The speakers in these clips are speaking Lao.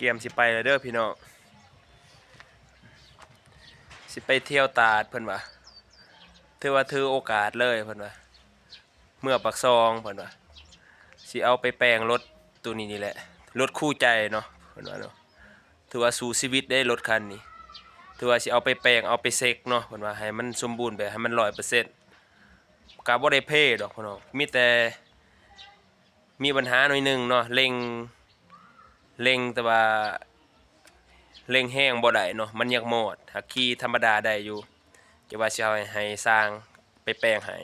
ກຽມຊິໄປແລ້ວເດີພີ່ນ້ອງ ຊິໄປທ່ຽວຕາດເພິ່ນວ່າ ຖືວ່າຖືໂອກາດເລີຍເພິ່ນວ່າ ເມືອປາກຊ່ອງເພິ່ນວ່າ ຊິເອົາໄປແປງລົດໂຕນີ້ນີ້ແຫຼະ ລົດຄູ່ໃຈເນາະ ເພິ່ນວ່າເນາະ ຖືວ່າສູ້ຊີວິດເດ້ລົດຄັນນີ້ ຖືວ່າຊິເອົາໄປແປງ ເອົາໄປເຊັກເນາະ ເພິ່ນວ່າໃຫ້ມັນສົມບູນແບບ ໃຫ້ມັນຮ້ອຍເປີເຊັນ ກະບໍ່ໄດ້ເພດອກເພິ່ນວ່າ ມີແຕ່ ມີບັນຫາໜ້ອຍໜຶ່ງເນາະ ເລັ່ງ ເລັ່ງແຕ່ວ່າເລັ່ງແຮງບໍ່ໄດ້ເນາະ ມັນຍັງມອດ ຫາກຂີ່ທຳມະດາໄດ້ຢູ່ ຈະວ່າຊິເອົາໃຫ້ຊ່າງໄປແປງໃຫ້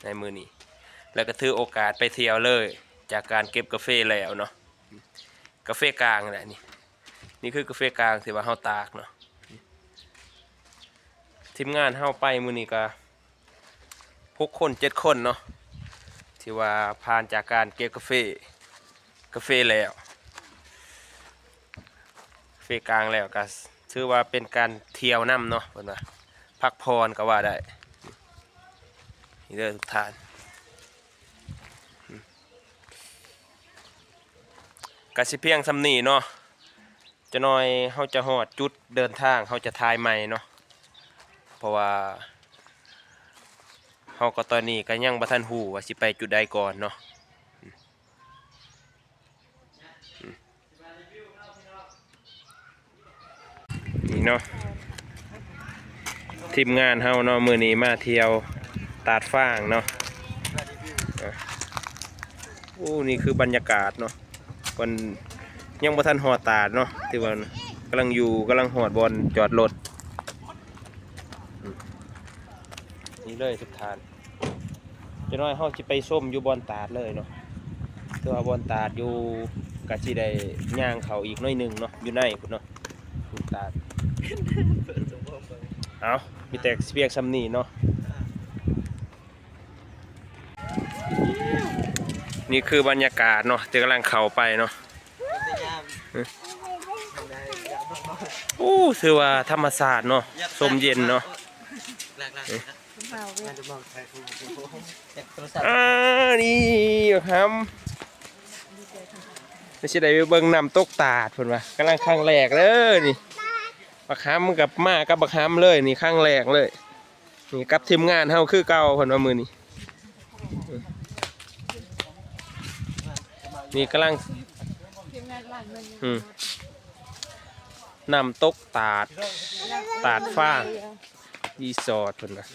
ໃນມື້ນີ້ ແລ້ວກໍຖືໂອກາດໄປທ່ຽວເລີຍ ຈາກການເກັບກາເຟແລ້ວເນາະ ກາເຟກາງແຫຼະນີ້ ນີ້ຄືກາເຟກາງທີ່ວ່າເຮົາຕາກເນາະ ທີມງານເຮົາໄປມື້ນີ້ກໍ ຫົກຄົນເຈັດຄົນເນາະ ທີ່ວ່າຜ່ານຈາກການເກັບກາເຟ ກາເຟແລ້ວ ກາເຟກາງແລ້ວກໍຖືວ່າເປັນການທ່ຽວນຳເນາະ ເພິ່ນວ່າພັກຜ່ອນກໍວ່າໄດ້ ນີ້ເດີທຸກທ່ານ ກໍຊິພຽງສ່ຳນີ້ເນາະ. ຈັກໜ່ອຍເຮົາຈະຮອດຈຸດເດີນທາງ ເຮົາຈະຖ່າຍໃໝ່ເນາະ ເພາະວ່າເຮົາກໍຕອນນີ້ກໍຍັງບໍ່ທັນຮູ້ວ່າຊິໄປຈຸດໃດກ່ອນເນາະ ນີ້ເນາະ ທີມງານເຮົາເນາະ ມື້ນີ້ມາທ່ຽວຕາດຟາງເນາະ ໂອ້ ນີ້ຄືບັນຍາກາດເນາະ ເພິ່ນຍັງບໍ່ທັນຮອດຕາດເນາະ ຖືວ່າກຳລັງຢູ່ ກຳລັງຮອດບ່ອນຈອດລົດ ນີ້ເລີຍທຸກທ່ານ ຈັກໜ່ອຍເຮົາຊິໄປຊົມຢູ່ບ່ອນຕາດເລີຍເນາະ ແຕ່ວ່າບ່ອນຕາດຢູ່ ກະຊິໄດ້ຍ່າງເຂົ້າອີກໜ້ອຍໜຶ່ງເນາະ ຢູ່ໃນພຸ້ນເນາະ ຕາດ ເອົ້າ ມີແຕ່ພຽງສ່ຳນີ້ເນາະ. ນີ້ຄືບັນຍາກາດເນາະ ທີ່ກຳລັງເຂົ້າໄປເນາະ ໂອ້ ຖືວ່າທຳມະຊາດເນາະ ຊົມເຢັນເນາະ ອ່າ ນີ້ບັກຫຳ ຊິໄດ້ໄປເບິ່ງນ້ຳຕົກຕາດເພິ່ນວ່າ ກຳລັງຄັ້ງແລກເດີນີ້ ບັກຫຳກັບ ມາກັບບັກຫຳເລີຍນີ້ ຄັ້ງແລກເລີຍ. ນີ້ກັບທີມງານເຮົາຄືເກົ່າ ເພິ່ນວ່າມື້ນີ້ ນີ້ກຳລັງ ອືມ ນ້ຳຕົກຕາດ ຕາດຟາງ ຣີສອດເພິ່ນວ່າ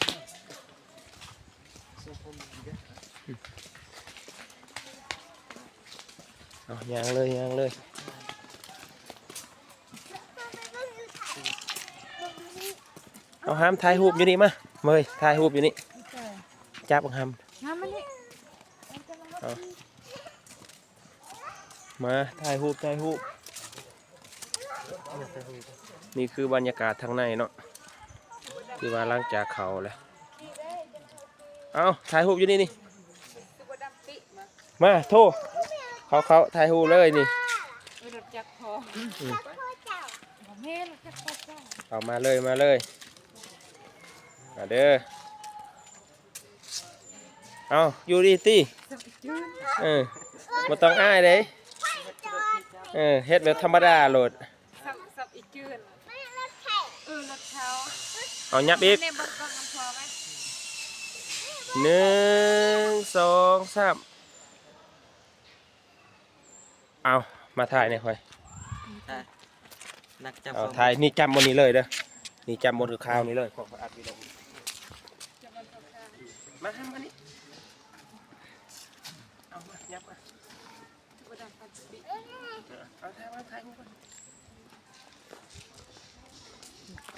ເອົາ ຍ່າງເລີຍ ຍ່າງເລີຍ. ເອົາ ຫາມຖ່າຍຮູບຢູ່ນີ້ມາ ເມີຍ ຖ່າຍຮູບຢູ່ນີ້ ຈັບບັກຫຳ ຫາມມານີ້ ເອົາ ມາຖ່າຍຮູບ ຖ່າຍຮູບ. ນີ້ຄືບັນຍາກາດທາງໃນເນາະ ທີ່ວ່າຫຼັງຈາກເຂົ້າແລ້ວ ເອົາ ຖ່າຍຮູບຢູ່ນີ້ນີ້. ມາ ໂທ ເຂົ້າ ເຂົ້າ ຖ່າຍຮູບເລີຍນີ້ ເອີ ລົດຈັກພໍ່ ອືມ ບໍ່ແມ່ນ ລົດຈັກພໍ່ເຈົ້າ ເອົາ ມາເລີຍ ມາເລີຍ ມາເດີ ເອົາ ຢູ່ດີຕິ ເອີ ບໍ່ຕ້ອງອາຍເດ້ ເອີ ເຮັດແບບທຳມະດາໂລດ. ສັບ ສັບອີກຈື່ນ ເອີ ລົດເຂົາ ເອົາ ຫຍັບອີກ ນີ້ເບິ່ງກ້ອງນຳພໍ່ໄວ້ ໜຶ່ງ ສອງ ສາມ ເອົາ ມາຖ່າຍໃຫ້ຂ້ອຍ ຖ່າຍ ນັກຈັບ ເອົາ ຂ້ອຍ ຖ່າຍ ນີ້ຈຳບ່ອນນີ້ເລີຍເດີ ນີ້ຈຳບ່ອນຄືຄາວນີ້ເລີຍ ຂໍອັດວິດີໂອ ມາ ມານີ້ ເອົາ ມາ ຫຍັບມາ.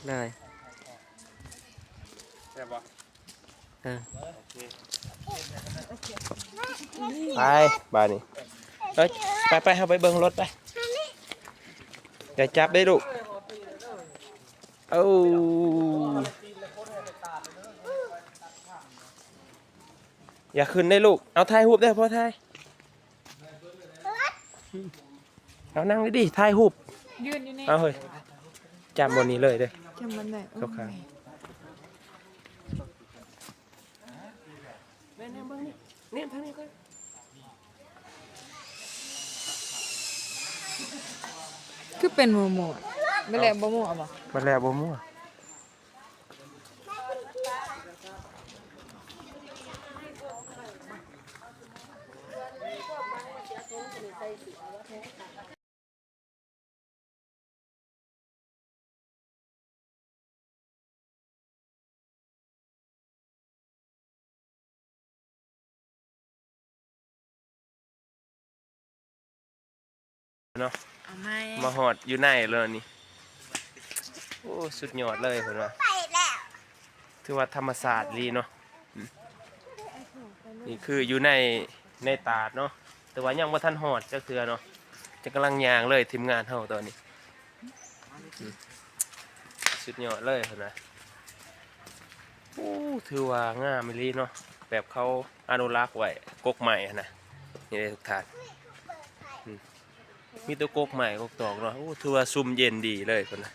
ໄດ້ ແຊບບໍ່? ເອີ ໂອເຄ ໄປ ບາດນີ້ ເອີ ໄປ ໄປ ເຮົາໄປເບິ່ງລົດໄປ ຢ່າຈັບເດ້ລູກ ເອົາ ຢ່າຂຶ້ນເດ້ລູກ ເອົາ ຖ່າຍຮູບເດີ ພໍ່ຖ່າຍ. ເອົາ ນັ່ງດີໆ ຖ່າຍຮູບ ຢືນຢູ່ນີ້ ເອົາເຮີ້ຍ ຈຳບ່ອນນີ້ເລີຍເດີ ຈຳບ່ອນນີ້ ໂອເຄ ແມ່ນ ແນມເບິ່ງນີ້ ແນມທາງນີ້ກ່ອນ. ເປັນໝູ່ໆ ເບິດແລ້ວບໍ່ມົວບໍ່? ເບິດແລ້ວບໍ່ມົວ. ເນາະ ເອົາໃໝ່ ມາຮອດຢູ່ໃນແລ້ວນີ້. ໂອ້ ສຸດຍອດເລີຍເພິ່ນວ່າ ຖືວ່າທຳມະຊາດອີ່ຫຼີເນາະ. ອືມ ນີ້ຄືຢູ່ໃນ ໃນຕາດເນາະ ແຕ່ວ່າຍັງບໍ່ທັນຮອດຈັກເທື່ອເນາະ ຈະກຳລັງຍ່າງເລີຍທີມງານເຮົາຕອນນີ້. ອືມ ສຸດຍອດເລີຍເພິ່ນວ່າ. ໂອ້ ຖືວ່າງາມອີ່ຫຼີເນາະ ແບບເຂົາອະນຸລັກໄວ້ ກົກໄມ້ຫັ້ນນະ ນີ້ເດ້ທຸກທ່ານ. ອືມ ມີແຕ່ກົກໄມ້ກົກຕອກເນາະ. ໂອ້ ຖືວ່າຊຸ່ມເຢັນດີເລີຍເພິ່ນນະ.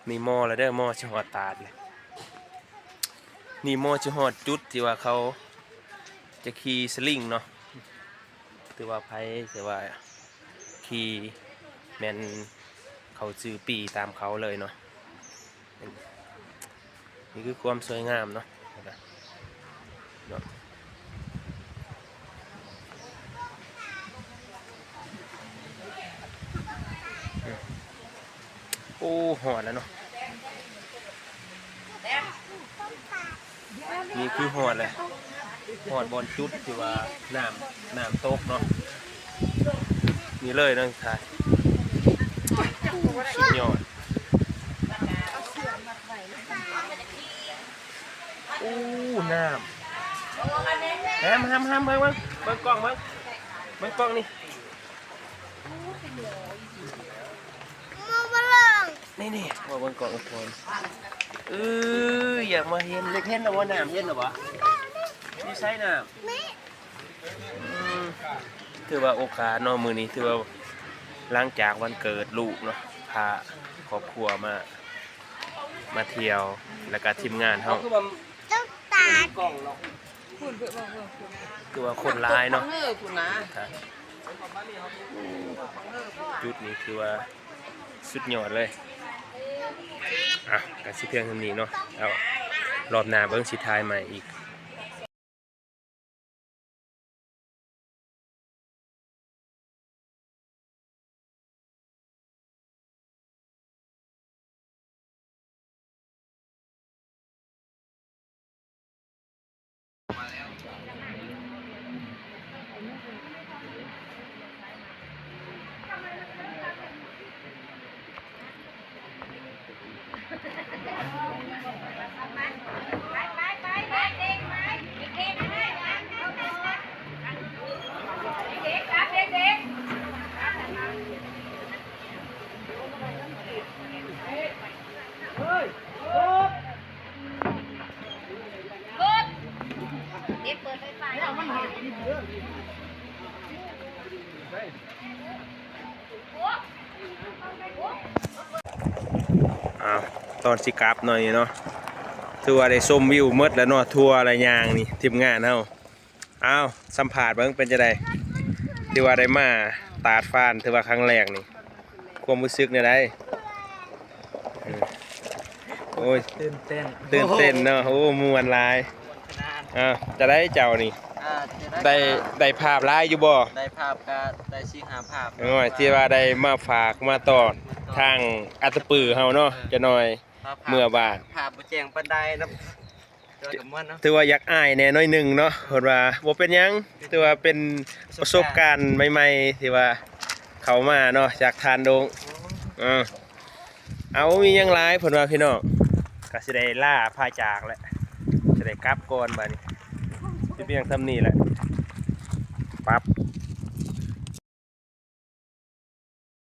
ນີ້ມໍແລ້ວເດີ ມໍຊິຮອດຕາດແລ້ວ. ນີ້ມໍຊິຮອດຈຸດທີ່ວ່າເຂົາຈະຂີ່ສະລິງເນາະ. ຖືວ່າໃຜທີ່ວ່າຂີ່ແມ່ນເຂົາຈື່ປີ້ຕາມເຂົາເລີຍເນາະ. ນີ້ຄືຄວາມສວຍງາມເນາະ ເນາະ. ໂອ້ ຮອດແລ້ວເນາະ ນີ້ຄືຮອດແລ້ວ ຮອດບ່ອນຈຸດທີ່ວ່ານ້ຳ ນ້ຳຕົກເນາະ. ນີ້ເລີຍເນາະ ສຸດຍອດ. ໂອ້ ນ້ຳ ຫ້າມ ຫ້າມ ຫ້າມ ເບິ່ງ ເບິ່ງ ເບິ່ງກ້ອງ ເບິ່ງ ເບິ່ງກ້ອງນີ້ ນີ້ໆ ມາເບິ່ງກ້ອງກ່ອນ. ເອີ ຢາກມາເຫັນ ຢາກເຫັນແລ້ວບໍ່? ນ້ຳເຢັນແລ້ວບໍ່? ຢູ່ໃສນ້ຳ? ອືມ ຖືວ່າໂອກາດເນາະ ມື້ນີ້ຖືວ່າຫຼັງຈາກວັນເກີດລູກເນາະ ພາຄອບຄົວມາ ມາທ່ຽວ ແລ້ວກະທີມງານເຮົາ ຄືວ່າຄົນຫຼາຍເນາະ ຈຸດນີ້ຖືວ່າສຸດຍອດເລີຍ. ອ່ະ ກະຊິພຽງສ່ຳນີ້ເນາະ ແລ້ວລອບໜ້າເບິ່ງຊິຖ່າຍໃໝ່ອີກ. ອ້າວ ຕອນຊິກັບເນາະນີ້ເນາະ ຖືວ່າໄດ້ຊົມວິວໝົດແລ້ວເນາະ ທົ່ວແລະຍ່າງນີ້ ທີມງານເຮົາ. ອ້າວ ສຳພາດເບິ່ງເປັນຈັ່ງໃດ ທີ່ວ່າໄດ້ມາຕາດຟານ ຖືວ່າຄັ້ງແລກນີ້ ຄວາມຮູ້ສຶກແນວໃດ? ເອີ ໂອ້ຍ ຕື່ນເຕັ້ນ ຕື່ນເຕັ້ນເນາະ ໂອ້ ມ່ວນຫຼາຍ. ອ້າວ ຈັ່ງໃດເຈົ້ານີ້ ອ່າ ໄດ້ ໄດ້ພາບຫຼາຍຢູ່ບໍ່? ໄດ້ພາບກະໄດ້ສີ່ຫ້າພາບ. ໂອ້ຍ ທີ່ວ່າໄດ້ມາຝາກມາຕ້ອນທາງອັດຕະປືເຮົາເນາະ ເອີ ຈັກໜ່ອຍ ພາບ ເມືອບ້ານ ພາບບໍ່ແຈ້ງປານໃດນຳ ແຕ່ວ່າກໍມ່ວນເນາະ ຖືວ່າຢາກອາຍແດ່ໜ້ອຍໜຶ່ງເນາະ ເພິ່ນວ່າບໍ່ເປັນຫຍັງ ຖືວ່າເປັນປະສົບການໃໝ່ໆ ທີ່ວ່າເຂົ້າມາເນາະ ຈາກທ່ານດົງ. ເອີ ເອົາ ບໍ່ມີຫຍັງຫຼາຍ ເພິ່ນວ່າ ພີ່ນ້ອງ ກໍຊິໄດ້ລາພາຈາກແຫຼະ ຊິໄດ້ກັບກ່ອນບາດນີ້ ຊິພຽງສ່ຳນີ້ແຫຼະ ປັບ